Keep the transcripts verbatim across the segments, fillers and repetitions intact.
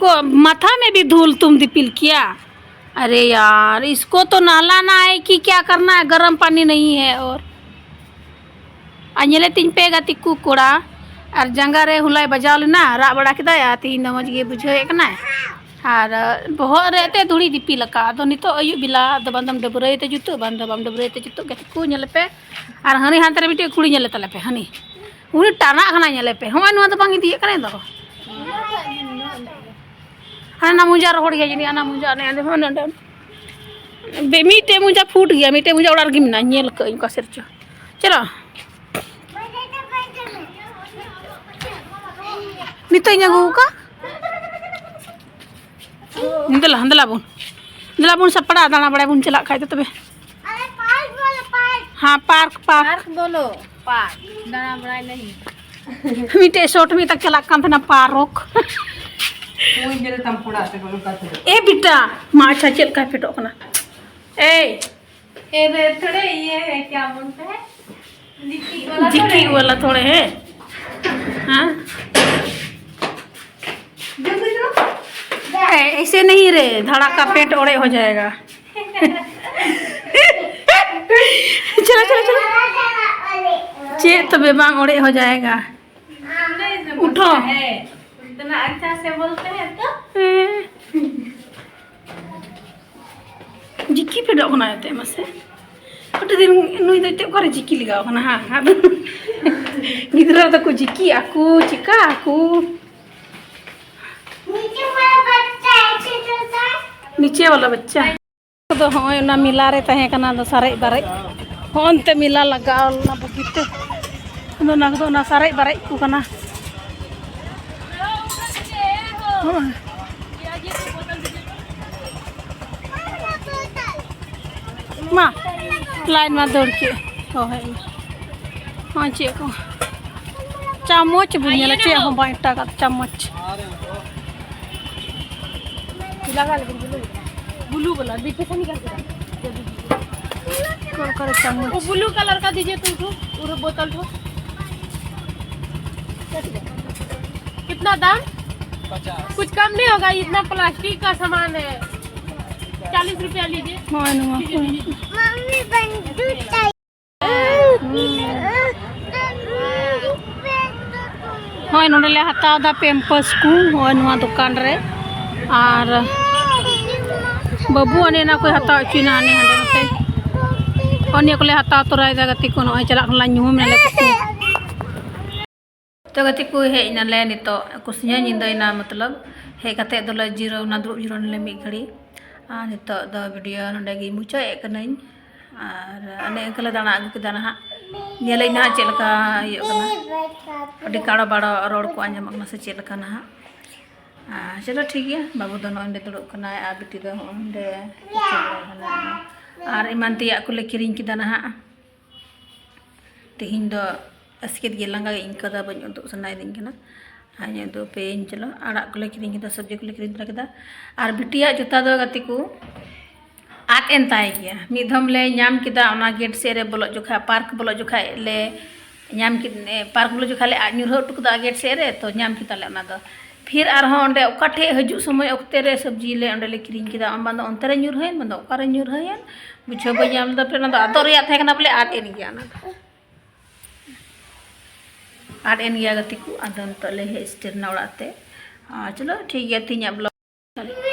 को माथा में भी धूल तुम दिपिल किया? अरे यार, इसको तो नहलाना है कि क्या करना है, गर्म पानी नहीं है। और ᱟᱨ ᱧᱮᱞᱮ ᱛᱤᱧ ᱯᱮ ᱜᱟᱛᱮ ᱠᱚ ᱠᱚᱲᱟ, ᱟᱨ ᱡᱟᱸᱜᱟ ᱨᱮ ᱦᱚᱞᱟᱭ ᱵᱟᱡᱟᱣ ᱞᱮᱱᱟ, ᱨᱟᱜ ᱵᱟᱲᱟ ᱠᱮᱫᱟᱭ, ᱟᱨ ᱛᱮᱦᱮᱧ ᱫᱚ ᱢᱚᱡᱽ ᱜᱮ ᱵᱩᱡᱷᱟᱹᱣᱮᱫ ᱠᱟᱱᱟᱭ᱾ ᱟᱨ ᱵᱚᱦᱚᱜ ᱨᱮ ᱮᱱᱛᱮᱫ ᱫᱷᱩᱲᱤ ᱫᱤᱯᱤᱞ ᱟᱠᱟᱫ᱾ ᱟᱫᱚ ᱱᱤᱛᱚᱜ ᱟᱹᱭᱩᱵ ᱵᱮᱞᱟ ᱟᱫᱚ ᱵᱟᱝᱫᱚᱢ ᱰᱟᱹᱵᱽᱨᱟᱹᱭ ᱛᱮ ᱡᱩᱛᱩᱜ, ᱵᱟᱝᱫᱚ ᱵᱟᱢ ᱰᱟᱹᱵᱽᱨᱟᱹᱭ ᱛᱮ ᱡᱩᱛᱩᱜ ᱜᱟᱛᱮ ᱠᱚ, ᱧᱮᱞᱮ ᱯᱮ᱾ ᱟᱨ ᱦᱟᱹᱱᱤ ᱦᱟᱱᱛᱮ ᱨᱮ ᱢᱤᱫᱴᱮᱡ ᱠᱩᱲᱤ ᱧᱮᱞᱮ ᱛᱟᱞᱮ ᱯᱮ, ᱦᱟᱹᱱᱤ ᱩᱱᱤ ᱴᱟᱱᱟᱜ ᱠᱟᱱᱟᱭ, ᱧᱮᱞᱮ ᱯᱮ᱾ ᱦᱚᱸᱜᱼᱚᱭ ᱱᱚᱣᱟ ᱫᱚ ᱵᱟᱝ ᱤᱫᱤᱭᱮᱫ ᱠᱟᱱᱟᱭ ᱫᱚ᱾ ᱦᱟᱱᱟ ᱢᱚᱡᱟ ᱨᱚᱦᱚᱲ ᱜᱮᱭᱟ ᱡᱟᱹᱱᱤᱡ, ᱦᱟᱱᱟ ᱢᱚᱡᱟ ᱚᱱᱮ ᱚᱸᱰᱮ, ᱚᱸᱰᱮ, ᱚᱸᱰᱮ᱾ ᱵᱮ-, ᱢᱤᱫᱴᱮᱡ ᱢᱚᱡᱟ ᱯᱷᱩᱴ ᱜᱮᱭᱟ, ᱢᱤᱫᱴᱮᱡ ᱢᱚᱡᱟ ᱚᱲᱟᱜ ᱨᱮᱜᱮ ᱢᱮᱱᱟᱜᱼᱟ, ᱧᱮᱞ ᱠᱟᱜ ᱟᱹᱧ ᱚᱠᱟ ᱥᱮᱫ ᱨᱮᱪᱚ᱾ ᱪᱚᱞᱚ᱾ ᱱᱤᱛᱚᱜ ᱤᱧ ᱟᱹᱜᱩ ᱟᱠᱟᱫ᱾ ᱫᱮᱞᱟ, ᱫᱮᱞᱟ ᱵᱚᱱ, ᱫᱮᱞᱟ ᱵᱚᱱ ᱥᱟᱯᱲᱟᱜᱼᱟ, ᱫᱟᱬᱟ ᱵᱟᱲᱟᱭ ᱵᱚᱱ ᱪᱟᱞᱟᱜ ᱠᱷᱟᱡ ᱫᱚ ᱛᱚᱵᱮ᱾ ᱦᱮᱸ, ᱯᱟᱨᱠ, ᱯᱟᱨᱠ᱾ ᱯᱟᱨᱠ ᱵᱚᱞᱚ, ᱯᱟᱨᱠ ᱫᱟᱬᱟ ᱵᱟᱲᱟᱭ ᱞᱟᱹᱜᱤᱫ᱾ ᱢᱤᱫᱴᱮᱡ ᱥᱚᱴ ᱢᱤᱫ ᱛᱟᱠ ᱪᱟᱞᱟᱜ ᱠᱟᱱ ᱛᱟᱦᱮᱱᱟ ᱯᱟᱨᱚᱠ᱾ ᱮ ᱵᱮᱴᱟ, ᱢᱟ ᱟᱪᱪᱷᱟ, ᱪᱮᱫ ᱞᱮᱠᱟᱭ ᱯᱷᱮᱰᱚᱜ ᱠᱟᱱᱟ? ᱮᱭ, ये रे थोड़े ये है, क्या बोलते हैं, जिकी वाला थोड़े जिकी है। वाला थोड़े है। हाँ। जो कुछ लो। ए, ऐसे नहीं रे, धड़ाका पेट ओड़े हो जाएगा। चलो, चलो, चलो। चे तो बेबांग ओड़े हो जाएगा। नहीं, जो उठो। है, उतना अच्छा से बोलते हैं तो। ए। ᱡᱤᱠᱤ ᱯᱷᱮᱰᱚᱜ ᱠᱟᱱᱟ ᱮᱱᱛᱮ, ᱢᱟᱥᱮ᱾ ᱟᱹᱰᱤ ᱫᱤᱱ ᱱᱩᱭ ᱫᱚ ᱮᱱᱛᱮ ᱚᱠᱟᱨᱮ ᱡᱤᱠᱤ ᱞᱟᱜᱟᱣ ᱠᱟᱱᱟ? ᱦᱟᱸ, ᱟᱫᱚ ᱜᱤᱫᱽᱨᱟᱹ ᱫᱚᱠᱚ ᱡᱤᱠᱤ ᱟᱠᱚ, ᱪᱤᱠᱟ ᱟᱠᱚ? नीचे वाला बच्चा ऐसे चलता है। नीचे वाला बच्चा। ᱫᱚ ᱦᱚᱸᱜᱼᱚᱭ ᱚᱱᱟ ᱢᱮᱞᱟ ᱨᱮ ᱛᱟᱦᱮᱸ ᱠᱟᱱᱟ, ᱫᱚ ᱥᱟᱨᱮᱡ ᱵᱟᱨᱮᱡ᱾ ᱦᱚᱸᱜᱼᱚᱱᱛᱮ ᱢᱮᱞᱟ ᱞᱟᱜᱟᱣ ᱞᱮᱱᱟ ᱵᱩᱜᱤᱛᱮ᱾ ᱟᱫᱚ ᱚᱱᱟ ᱠᱚᱫᱚ ᱚᱱᱟ ᱥᱟᱨᱮᱡ ᱵᱟᱨᱮᱡ ᱠᱚ ᱠᱟᱱᱟ᱾ ᱦᱚᱸᱜᱼᱚᱭ᱾ ᱢᱟ, ᱞᱟᱭᱤᱱ ᱢᱟ ᱫᱟᱹᱲ ᱠᱮᱫ᱾ ᱦᱳᱭ, ᱦᱳᱭ᱾ ᱦᱚᱸ, ᱪᱮᱫ ᱠᱚ? ᱪᱟᱢᱚᱪ ᱵᱚᱱ ᱧᱮᱞᱟ, ᱪᱮᱫ ᱦᱚᱸ ᱵᱟᱝ, ᱮᱴᱟᱜᱟᱜ ᱪᱟᱢᱚᱪ᱾ ᱞᱟᱜᱟ ᱞᱮᱠᱷᱟᱱ ᱵᱩᱞᱩ, ᱵᱩᱞᱩ ᱵᱟᱞᱟ, ᱵᱤᱴᱤ ᱥᱟᱱᱤ ᱠᱟᱱ ᱛᱟᱭᱟ᱾ ᱚᱠᱟ ᱞᱮᱠᱟ ᱨᱮ ᱪᱟᱢᱚᱪ? वो ब्लू कलर का दीजिए तुमको, पूरा बोतल को। कितना दाम? कुछ कम नहीं होगा, इतना प्लास्टिक का सामान है। चालीस रुपया लीजिए। ᱦᱳᱭ, ᱱᱚᱣᱟ ᱠᱚ᱾ मम्मी बंदूक चाहिए। ᱦᱳᱭ, ᱱᱚᱰᱮ ᱞᱮ ᱦᱟᱛᱟᱣ ᱮᱫᱟ ᱯᱮᱢᱯᱟᱥ ᱠᱚ, ᱦᱳᱭ, ᱱᱚᱣᱟ ᱫᱚᱠᱟᱱ ᱨᱮ᱾ ᱟᱨ ᱵᱟᱹᱵᱩ ᱚᱱᱮ ᱚᱱᱟ ᱠᱚᱭ ᱦᱟᱛᱟᱣ ᱦᱚᱪᱚᱭᱮᱱᱟ ᱦᱟᱸᱰᱮ ᱱᱟᱸᱰᱮ ᱱᱚᱛᱮ᱾ ᱦᱚᱸ, ᱱᱤᱭᱟᱹ ᱠᱚᱞᱮ ᱦᱟᱛᱟᱣ ᱛᱚᱨᱟᱭᱮᱫᱟ ᱜᱟᱛᱮ ᱠᱚ, ᱱᱚᱜᱼᱚᱭ ᱪᱟᱞᱟᱜ ᱠᱟᱱᱟ ᱧᱩᱦᱩᱢ ᱮᱱᱟᱞᱮ ᱠᱩᱥᱤ᱾ ᱛᱚ ᱜᱟᱛᱮ ᱠᱚ, ᱦᱮᱡ ᱮᱱᱟᱞᱮ ᱱᱤᱛᱚᱜ, ᱠᱩᱥᱤᱧᱟ ᱧᱤᱫᱟᱹᱭᱮᱱᱟ, ᱢᱚᱛᱞᱚᱵ ᱦᱮᱡ ᱠᱟᱛᱮ ᱫᱚᱞᱮ ᱡᱤᱨᱟᱹᱣ ᱮᱱᱟ, ᱫᱩᱲᱩᱵ ᱡᱤᱨᱟᱹᱣ ᱮᱱᱟᱞᱮ ᱢᱤᱫ ᱜᱷᱟᱹᱲᱤ᱾ ᱟᱨ ᱱᱤᱛᱚᱜ ᱫᱚ ᱵᱷᱤᱰᱤᱭᱳ ᱱᱚᱸᱰᱮ ᱜᱮ ᱢᱩᱪᱟᱹᱫ ᱮᱫ ᱠᱟᱹᱱᱟᱹᱧ᱾ ᱟᱨ ᱚᱱᱮ ᱚᱱᱠᱟ ᱞᱮ ᱫᱟᱬᱟ ᱟᱹᱜᱩ ᱠᱮᱫᱟ ᱱᱟᱦᱟᱜ, ᱧᱮᱞᱟᱹᱧ ᱱᱟᱦᱟᱜ ᱪᱮᱫ ᱞᱮᱠᱟ ᱤᱭᱟᱹᱜ ᱠᱟᱱᱟ, ᱟᱹᱰᱤ ᱠᱟᱲᱚ ᱵᱟᱲᱚ ᱨᱚᱲ ᱠᱚ ᱟᱸᱡᱚᱢᱚᱜ ᱠᱟᱱᱟ ᱥᱮ ᱪᱮᱫ ᱞᱮᱠᱟ ᱱᱟᱦᱟᱜ᱾ ᱟᱨ ᱪᱚᱞᱚ ᱴᱷᱤᱠ ᱜᱮᱭᱟ, ᱵᱟᱹᱵᱩ ᱫᱚ ᱱᱚᱜᱼᱚᱭ ᱱᱚᱸᱰᱮ ᱫᱩᱲᱩᱵ ᱠᱟᱱᱟᱭ ᱟᱨ ᱵᱤᱴᱤ ᱫᱚ ᱦᱚᱸᱜᱼᱚᱭ ᱱᱚᱸᱰᱮ ᱠᱤᱪᱷᱩ ᱫᱚ ᱦᱟᱱᱟ᱾ ᱟᱨ ᱮᱢᱟᱱ ᱛᱮᱭᱟᱜ ᱠᱚᱞᱮ ᱠᱤᱨᱤᱧ ᱠᱮᱫᱟ ᱱᱟᱦᱟᱜ᱾ ᱛᱮᱦᱮᱧ ᱫᱚ ᱟᱥᱠᱮᱛ ᱜᱮ, ᱞᱟᱸᱜᱟ ᱜᱮ ᱟᱹᱭᱠᱟᱹᱣ ᱫᱟ, ᱵᱟᱹᱧ ᱩᱫᱩᱜ ᱥᱟᱱᱟᱭᱮᱫᱤᱧ ᱠᱟᱱᱟ᱾ ᱟᱨ ᱤᱧ ᱩᱫᱩᱜ ᱟᱯᱮᱭᱟᱹᱧ, ᱪᱚᱞᱚ᱾ ᱟᱲᱟᱜ ᱠᱚᱞᱮ ᱠᱤᱨᱤᱧ ᱠᱮᱫᱟ, ᱥᱚᱵᱽᱡᱤ ᱠᱚᱞᱮ ᱠᱤᱨᱤᱧ ᱛᱚᱨᱟ ᱠᱮᱫᱟ᱾ ᱟᱨ ᱵᱤᱴᱤᱭᱟᱜ ᱡᱩᱛᱟ ᱫᱚ ᱜᱟᱛᱮ ᱠᱚ ᱟᱫ ᱮᱱ ᱛᱟᱭ ᱜᱮᱭᱟ᱾ ᱢᱤᱫ ᱫᱷᱚᱢ ᱞᱮ ᱧᱟᱢ ᱠᱮᱫᱟ ᱚᱱᱟ ᱜᱮᱴ ᱥᱮᱫ ᱨᱮ ᱵᱚᱞᱚᱜ ᱡᱚᱠᱷᱟ, ᱯᱟᱨᱠ ᱵᱚᱞᱚᱜ ᱡᱚᱠᱷᱟ ᱞᱮ ᱧᱟᱢ ᱠᱮᱫ, ᱯᱟᱨᱠ ᱵᱚᱞᱚᱜ ᱡᱚᱠᱷᱟ ᱞᱮ ᱟᱫ ᱧᱩᱨᱦᱟᱹ ᱦᱚᱴᱚ ᱠᱟᱫᱟ ᱜᱮᱴ ᱥᱮᱫ ᱨᱮ, ᱛᱚ ᱧᱟᱢ ᱠᱮᱫᱟᱞᱮ ᱚᱱᱟ ᱫᱚ᱾ ᱯᱷᱤᱨ ᱟᱨᱦᱚᱸ ᱚᱸᱰᱮ ᱚᱠᱟ ᱴᱷᱮᱡ ᱦᱤᱡᱩᱜ ᱥᱚᱢᱚᱭ ᱚᱠᱛᱮ ᱨᱮ ᱥᱚᱵᱽᱡᱤ ᱞᱮ ᱚᱸᱰᱮ ᱞᱮ ᱠᱤᱨᱤᱧ ᱠᱮᱫᱟ, ᱵᱟᱝ ᱫᱚ ᱚᱱᱛᱮ ᱨᱮ ᱧᱩᱨᱦᱟᱹᱭᱮᱱ, ᱵᱟᱝ ᱫᱚ ᱚᱠᱟᱨᱮ ᱧᱩᱨᱦᱟᱹᱭᱮᱱ, ᱵᱩᱡᱷᱟᱹᱣ ᱵᱟᱹᱧ ᱧᱟᱢ ᱞᱮᱫᱟ᱾ ᱯᱷᱤᱨ ᱚᱱᱟ ᱫᱚ ᱟᱫᱚᱜ ᱨᱮᱭᱟᱜ ᱛᱟᱦᱮᱸ ᱠᱟᱱᱟ, ᱵᱚᱞᱮ ᱟᱫ ᱮᱱ ᱜᱮᱭᱟ ᱚᱱᱟ ᱫᱚ᱾ ᱟᱫ ᱮᱱ ᱜᱮᱭᱟ ᱜᱟᱛᱮ ᱠᱚ᱾ ᱟᱫᱚ ᱱᱤᱛᱚᱜ ᱞᱮ ᱦᱮᱡ ᱥᱮᱴᱮᱨ ᱮᱱᱟ ᱚᱲᱟᱜ ᱛᱮ᱾ ᱟᱨ ᱪᱚᱞᱚ ᱴᱷᱤᱠ ᱜᱮᱭᱟ, ᱛᱮᱦᱮᱧᱟᱜ ᱵᱞᱚᱜ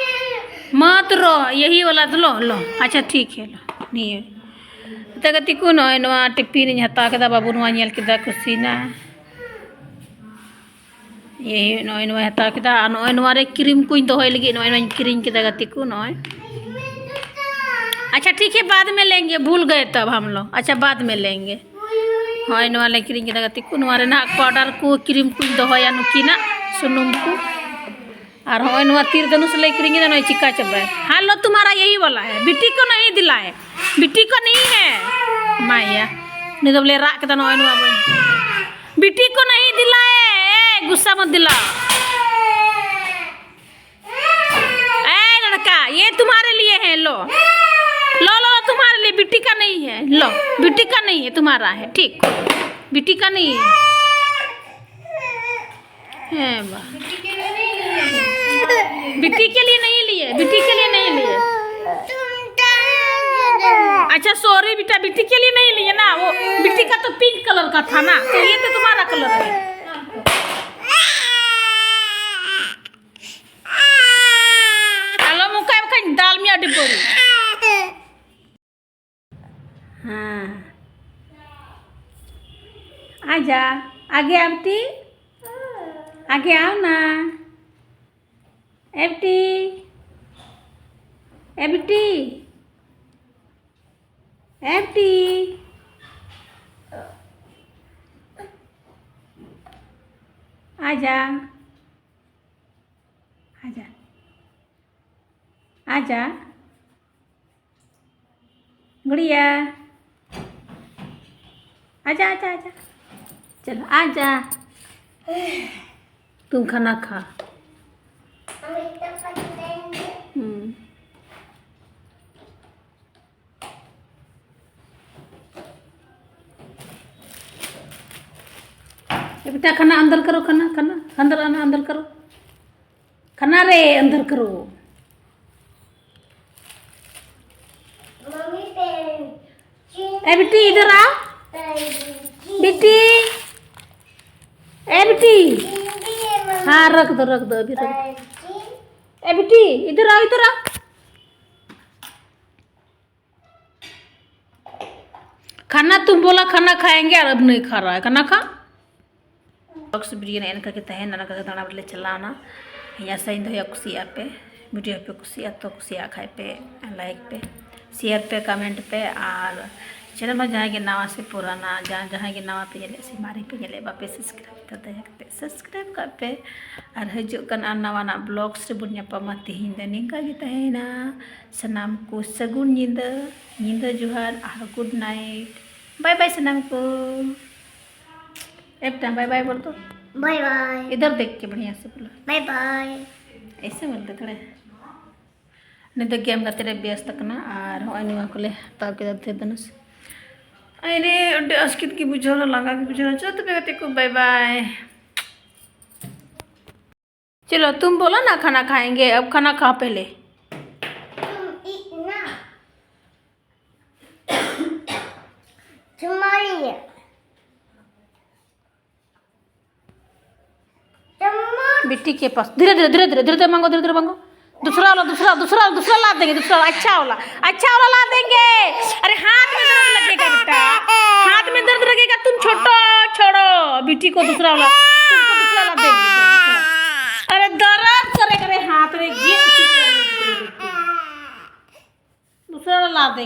ᱢᱟᱛᱨᱚ ᱭᱟᱦᱤ ᱣᱟᱞᱟ ᱫᱚ ᱞᱚ, ᱞᱚ᱾ ᱟᱪᱪᱷᱟ, ᱴᱷᱤᱠ ᱦᱮ, ᱞᱚ᱾ ᱱᱤᱭᱟᱹ᱾ ᱛᱚ ᱜᱟᱛᱮ ᱠᱚ, ᱱᱚᱜᱼᱚᱭ ᱱᱚᱣᱟ ᱴᱤᱯᱷᱤᱱ ᱤᱧ ᱦᱟᱛᱟᱣ ᱠᱮᱫᱟ, ᱵᱟᱹᱵᱩ ᱱᱚᱣᱟ ᱧᱮᱞ ᱠᱮᱫᱟ, ᱠᱩᱥᱤᱭᱮᱱᱟ᱾ ᱤᱭᱟᱹ, ᱱᱚᱜᱼᱚᱭ ᱱᱚᱣᱟᱧ ᱦᱟᱛᱟᱣ ᱠᱮᱫᱟ᱾ ᱟᱨ ᱱᱚᱜᱼᱚᱭ ᱱᱚᱣᱟ ᱨᱮ ᱠᱨᱤᱢ ᱠᱚᱧ ᱫᱚᱦᱚᱭ ᱞᱟᱹᱜᱤᱫ, ᱱᱚᱜᱼᱚᱭ ᱱᱚᱣᱟᱧ ᱠᱤᱨᱤᱧ ᱠᱮᱫᱟ ᱜᱟᱛᱮ ᱠᱚ, ᱱᱚᱜᱼᱚᱭ᱾ ᱟᱪᱪᱷᱟ, ᱴᱷᱤᱠ ᱦᱮ, ᱵᱟᱫᱽ ᱢᱮ ᱞᱮᱝᱜᱮ, ᱵᱷᱩᱞ ᱜᱮ ᱛᱟᱵ ᱦᱟᱢ ᱞᱚᱜ᱾ ᱟᱪᱪᱷᱟ, ᱵᱟᱫᱽ ᱢᱮ ᱞᱮᱝᱜᱮ᱾ ᱦᱳᱭ, ᱱᱚᱣᱟ ᱞᱮ ᱠᱤᱨᱤᱧ ᱠᱮᱫᱟ ᱜᱟᱛᱮ ᱠᱚ᱾ ᱱᱚᱣᱟ ᱨᱮᱱᱟᱜ ᱯᱟᱣᱰᱟᱨ ᱠᱚ, ᱠᱨᱤᱢ ᱠᱚᱧ ᱫᱚᱦᱚᱭᱟ, ᱱᱩᱠᱤᱱᱟᱜ ᱥᱩᱱᱩᱢ ᱠᱚ᱾ ᱟᱨ ᱦᱚᱸᱜᱼᱚᱭ ᱱᱚᱣᱟ ᱛᱤᱨ ᱫᱷᱟᱹᱱᱩᱥ ᱞᱮ ᱠᱤᱨᱤᱧ ᱠᱮᱫᱟ, ᱱᱚᱜᱼᱚᱭ ᱪᱤᱠᱟ ᱪᱟᱵᱟᱭ᱾ ᱦᱟᱞᱚ ᱛᱩᱢᱦᱟᱨᱟ ᱭᱮᱦᱤ ᱣᱟᱞᱟ ᱦᱮ, ᱵᱤᱴᱤ ᱠᱚ ᱱᱟᱦᱤ ᱫᱤᱞᱟᱭᱮ, ᱵᱤᱴᱤ ᱠᱚ ᱱᱟᱦᱤ ᱦᱮ᱾ ᱢᱟ ᱭᱟ, ᱩᱱᱤ ᱫᱚ ᱵᱚᱞᱮ ᱨᱟᱜ ᱠᱮᱫᱟ, ᱱᱚᱜᱼᱚᱭ ᱱᱚᱣᱟ ᱵᱚᱭ᱾ ᱵᱤᱴᱤ ᱠᱚ ᱱᱟᱦᱤ ᱫᱤᱞᱟᱭᱮ, ᱮ, ᱜᱩᱥᱥᱟ ᱢᱚᱛ ᱫᱤᱞᱟ᱾ ए लड़का, ये तुम्हारे लिए है, लो। लो, लो, तुम्हारे लिए, बिट्टी का नहीं है, लो। बिट्टी का नहीं है, तुम्हारा है, ठीक। बिट्टी का नहीं है। है बा। बिट्टी के लिए नहीं लिए, बिट्टी के लिए नहीं लिए। अच्छा, सॉरी बेटा, बिट्टी के लिए नहीं लिए ना, वो बिट्टी का तो पिंक कलर का था ना, तो ये तो तुम्हारा कलर है। Alo muka em kan dal mi adi bori. हाँ। आजा, आगे आवती, आगे आओ ना। एवटी, एवटी, एवटी। आजा, आजा, आजा। गुड़िया, आजा, आजा, आजा। चलो, आजा। तुम खाना खा। हम्म। ए बेटा, खाना अंदर करो, खाना, खाना, अंदर आना, अंदर करो। खाना रे, अंदर करो। ए बेटी, इधर आ। बेटी, ए बेटी। हाँ, रख दो, रख दो, अभी रख दो। ए बेटी, इधर आओ, इधर आओ। खाना तुम बोला खाना खाएंगे और अब नहीं खा रहा है। खाना खा। Vlogs video ᱱᱮ ᱮᱱᱠᱟ ᱜᱮ ᱛᱟᱦᱮᱱᱟ, ᱱᱚᱝᱠᱟ ᱜᱮ ᱫᱟᱬᱟ ᱵᱟᱲᱟ ᱞᱮ ᱪᱟᱞᱟᱣᱱᱟ᱾ ᱤᱧ ᱟᱥᱟᱧ ᱫᱚᱦᱚᱭᱟ ᱠᱩᱥᱤᱭᱟᱜᱼᱟ ᱯᱮ, video ᱯᱮ ᱠᱩᱥᱤᱭᱟᱜᱼᱟ ᱛᱚ ᱠᱩᱥᱤᱭᱟᱜ ᱠᱷᱟᱡ ᱯᱮ like ᱯᱮ, share ᱯᱮ, comment ᱯᱮ, ᱟᱨ channel ᱢᱟ ᱡᱟᱦᱟᱸᱭ ᱜᱮ ᱱᱟᱣᱟ ᱥᱮ ᱯᱩᱨᱟᱱᱟ, ᱡᱟᱦᱟᱸ ᱡᱟᱦᱟᱸᱭ ᱜᱮ ᱱᱟᱣᱟ ᱯᱮ ᱧᱮᱞᱮᱫ ᱥᱮ ᱢᱟᱨᱮ ᱯᱮ ᱧᱮᱞᱮᱫ ᱵᱟᱯᱮ subscribe ᱫᱟ ᱫᱟᱭᱟ ᱠᱟᱛᱮ subscribe ᱠᱟᱜ ᱯᱮ᱾ ᱟᱨ ᱦᱤᱡᱩᱜ ᱠᱟᱱ ᱟᱨ ᱱᱟᱣᱟᱱᱟᱜ vlogs ᱨᱮᱵᱚᱱ ᱧᱟᱯᱟᱢᱟ᱾ ᱛᱮᱦᱮᱧ ᱫᱚ ᱱᱤᱝᱠᱟ ᱜᱮ ᱛᱟᱦᱮᱸᱭᱮᱱᱟ᱾ ᱥᱟᱱᱟᱢ ᱠᱚ ᱥᱟᱹᱜᱩᱱ ᱧᱤᱫᱟᱹ, ᱧᱤᱫᱟᱹ ᱡᱚᱦᱟᱨ ᱟᱨ good night, bye bye ᱥᱟᱱᱟᱢ ᱠᱚ᱾ ए बेटा, bye bye बोल दो। Bye bye। इधर देख के बढ़िया से बोलो। Bye bye। ऐसे बोलते थोड़े। ᱱᱤᱛ ᱫᱚ game ᱜᱟᱛᱮ ᱨᱮ ᱵᱮᱥᱛ ᱠᱟᱱᱟ ᱟᱨ ᱦᱚᱸᱜᱼᱚᱭ ᱱᱚᱣᱟ ᱠᱚᱞᱮ ᱦᱟᱛᱟᱣ ᱠᱮᱫᱟ ᱛᱮᱦᱮᱧ ᱫᱚ ᱱᱟᱥᱮ᱾ ᱟᱭᱨᱮ, ᱟᱹᱰᱤ ᱟᱥᱠᱮᱛ ᱜᱮ ᱵᱩᱡᱷᱟᱹᱣ ᱮᱱᱟ, ᱞᱟᱸᱜᱟ ᱜᱮ ᱵᱩᱡᱷᱟᱹᱣ ᱮᱱᱟ᱾ ᱪᱚ ᱛᱚᱵᱮ ᱜᱟᱛᱮ ᱠᱚ, bye bye᱾ चलो, तुम बोला ना खाना खाएंगे, अब खाना खाओ पहले। तुम इतना तुम्हारी है। चम्मच। बिट्टी के पास। धीरे धीरे धीरे धीरे धीरे धीरे मांगो, धीरे धीरे मांगो। दूसरा वाला, दूसरा, दूसरा, दूसरा ला देंगे, दूसरा वाला, अच्छा वाला, अच्छा वाला ला देंगे। अरे, हाथ में दर्द लगेगा बेटा, हाथ में दर्द लगेगा, तुम छोड़ो, छोड़ो बिट्टी को, दूसरा वाला, तुमको दूसरा ला देंगे, दूसरा। अरे, दर्द करेगा रे हाथ में, ये दूसरा वाला ला देंगे।